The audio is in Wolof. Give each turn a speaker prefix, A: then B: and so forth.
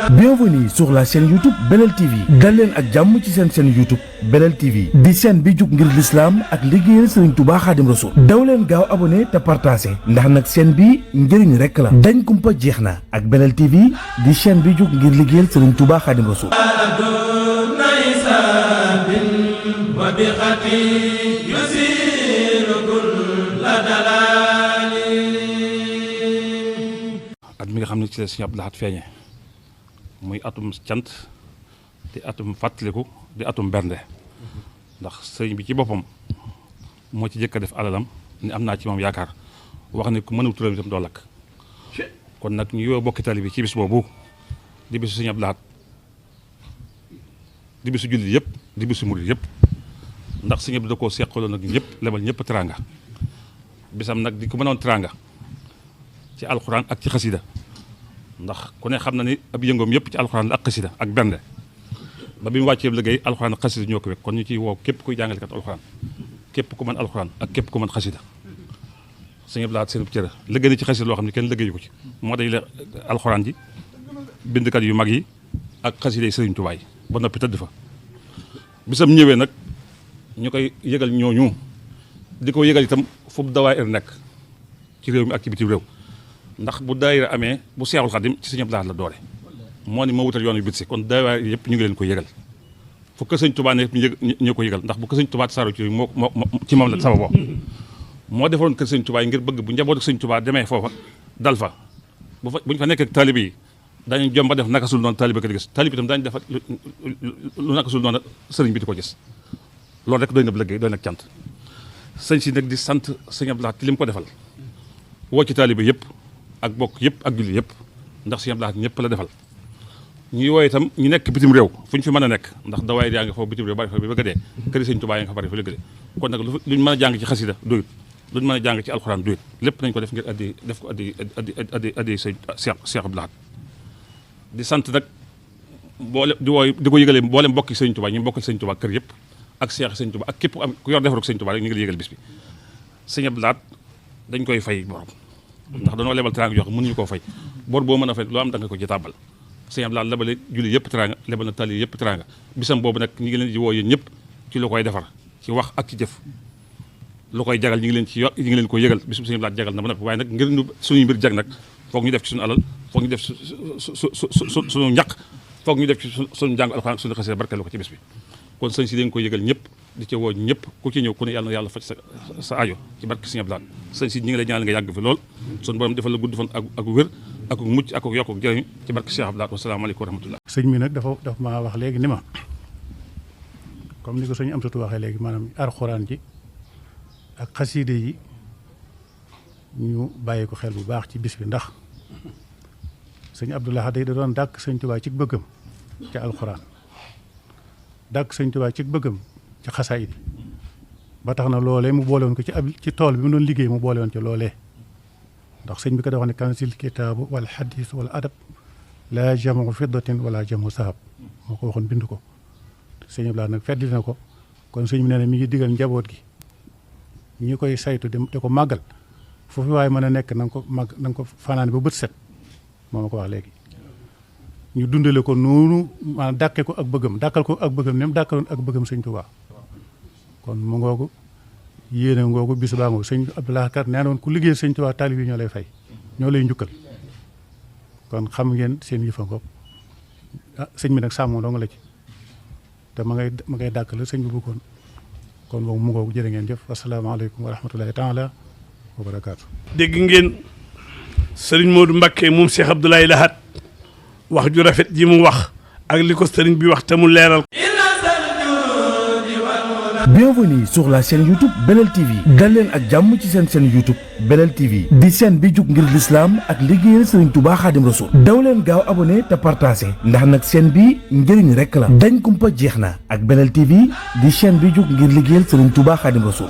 A: Bienvenue sur la chaîne YouTube Belel TV dal leen ak jàmm ci seen chaîne YouTube Belel TV di chaîne bi jug ngir l'islam ak liggéeyal Serigne Touba Khadim Rassoul daw leen gaaw abonné te partagé ndax nag chaîne bi njëriñ rek la dañ kumpa jeex na ak Belel TV di chaîne bi jug ngir liggéeyal Serigne Touba Khadim Rassoul.
B: at mi nga xam ne ci la Sëriñ Abdou Lahad feeñe muy atum cant di atum fàttaliku di atum bernde ndax sëriñ bi ci boppam moo ci jëkk a def alalam ni am naa ci moom yaakaar wax ne ku mënu turam itam doo lakk kon nag ñu yoo bokki tali bi ci bis boobu di bisu Sëriñ Abdou Lahad di bisu jullit yëpp di bisu murit yëpp ndax Sëriñ Abdou da koo seqaloon nag ñëpp lebal ñëpp teranga bisam nag di ko mënoon teranga ci alxuraan ak ci xasida ndax ku ne xam na ni ab yëngoom yëpp ci alxuraan la ak xasida ak bernde ba bi mu wàccee liggéey alxuraan ak xasida ñoo ko wekk kon ñu ciy woo képp kuy jàngalekat alxuraan képp ku mën alxuraan ak képp ku mën xasida Sëriñ Abdou Lahad seen cër liggéey na ci xasida loo xam ne kenn liggéeyu ko ci moo day la alxuraan ji bindkat yu mag yi ak xasida yi Sëriñ Tuubaa yi ba noppi tëdd fa bisam ñëwee nag ñu koy yëgal ñooñu di ko yëgal itam fu mu dawaayir nekk ci réew mi ak ci bitim réew ndax bu daayira amee bu Seexul Xadim ci Sëriñ Abdou Lahad la doore moo ni moo wutal yoon yu bit si kon daayira yëpp ñu ngi leen ko yëgal fu ko Sëriñ Tuubaa ne ñu ko yëgal ndax bu ko Sëriñ Tuubaa tasaaroo ci moo ci moom la sababoo moo defoon kër Sëriñ Tuubaa yi ngir bëgg bu njaboot Sëriñ Tuubaa demee foofa dal fa buñ fa nekk ak taalibe yi dañu jom ba def naka sul noonu taalibe ko di gis taalibe itam daañu def lu naka sul noonu sëriñ bi di ko gis loolu rek doy na liggéey doy na cant sëñ si nag di sant Sëriñ Abdou Lahad ci li mu ko defal woo ci taalibe yëpp ak bokk yëpp ak julli yëpp ndax Sëriñ Abdou Lahad ñëpp la defal ñuy wooye itam ñu nekk bitim réew fu ñu fi mën a nekk ndax dawaay yaa nga foofu bitim réew bari fa bi bëgg a dee këri Sëriñ Tuubaa yaa nga fa bari fa bëgg a dee kon nag luñ mën a jàng ci xasida doyut luñ mën a jàng ci alxuraan doyut lépp nañ ko def ngir def ko addi sëñ Cheikh Abdou Lahad di sant nag boole di ko yëgalee mboolem mbokki Sëriñ Tuubaa ñu mbokki Sëriñ Tuubaa kër yëpp ak Cheikh Sëriñ Tuubaa ak képp ku yor defaru Sëriñ Tuubaa rek ñu ngi la yëgal bis bi Sëriñ Abdou Lahad dañ koy fay borom ndax dañoo lebal teraanga jox mënuñu koo fay bor boo mën a fay loo am da nga ko ci tàbbal Sëriñ Abdou Lahad lebale julli yëpp teraanga lebal na tali yëpp teraanga bisam boobu nag ñu ngi leen di woo yéen ñëpp ci lu koy defar ci wax ak ci jëf lu koy jagal ñu ngi leen ci ñu ngi leen ko yëgal bisum Sëriñ Abdou Lahad jagal na ba noppi waaye nag ngir suñuy mbir jag nag foog ñu def ci suñu alal foog ñu def suñu ñaq foog ñu def ci suñu njàng alxuraan suñu xasee barkeelu ko ci bis bi kon sëñ si dañ ko yëgal ñëpp di ca woo ñëpp ku ci ñëw ku ne yàlla na yàlla faj sa aajo ci barke Sëriñ Abdou Lahad sëñ si ñi ngi lay ñaanal nga yàgg fi lool suñu borom defal la gudd fan ak wér ak mucc ak yokk ak jëriñ ci barke Cheikh Abdou Lahad wasalaamaaleykum wa rahmatullah
C: sëñ mi nag dafa maa wax léegi ni ma comme ni ko sëñ Amsatu waxee léegi maanaam alxuraan ji ak xasiide yi ñu bàyyi ko xel bu baax ci bis bi ndax sëñ Abdou Lahad da doon dàkk sëñ Tuubaa ci bëggam ca alxuraan dàkk sëñ Tuubaa ci bëggam ci xasaayid ba tax na loolee mu boole woon ko ci tool bi mu doon liggéey mu boole woon ci loolee ndax sëñ bi ko da wax ne kansil kitaabu wala xadis wala adab la jamu fiddatin wala jamu sahab moo ko waxoon bind ko sëñ Abdou Lahad nag feddi na ko kon sëñ bi nee na mi ngi digal njaboot gi ñi koy saytu di ko màggal foofu waaye mën a nekk na nga ko fanaane ba bët set moo ma ko wax léegi ñu dundale ko noonu maanaam dàkkee ko ak bëggam dàkkal ko ak bëggam nem dàkkaloon ak bëggam sëñ Tuubaa kon mu ngoogu yéene ngoogu bis baa ngoogu sëñ Abdou Lahad kat nee na woon ku liggéey sëñ Tuubaa taalib yi ñoo lay fay ñoo lay njukkal kon xam ngeen seen yëfa ngoog sëñ bi nag sàmm doo nga la ci te ma ngay dàkk la sëñ bi bëggoon kon boobu mu ngoogu jërë ngeen jëf asalaamaaleykum wa rahmatullahi taala wa barakaatu.
D: dégg ngeen sëriñ Modou Mbacké moom Cheikh Abdou Lahad wax ju rafet ji mu wax ak li ko sëriñ bi wax te mu leeral.
A: Bienvenue sur la chaîne YouTube Belel TV dal leen ak jàmm ci seen chaîne YouTube Belel TV di chaîne bi jug ngir l'islam ak liggéeyal Serigne Touba Khadim Rassoul daw leen gaaw abonné te partagé ndax nag chaîne bi njëriñ rek la dañ kumpa jeex na ak Belel TV di chaîne bi jug ngir liggéeyal Serigne Touba Khadim Rassoul.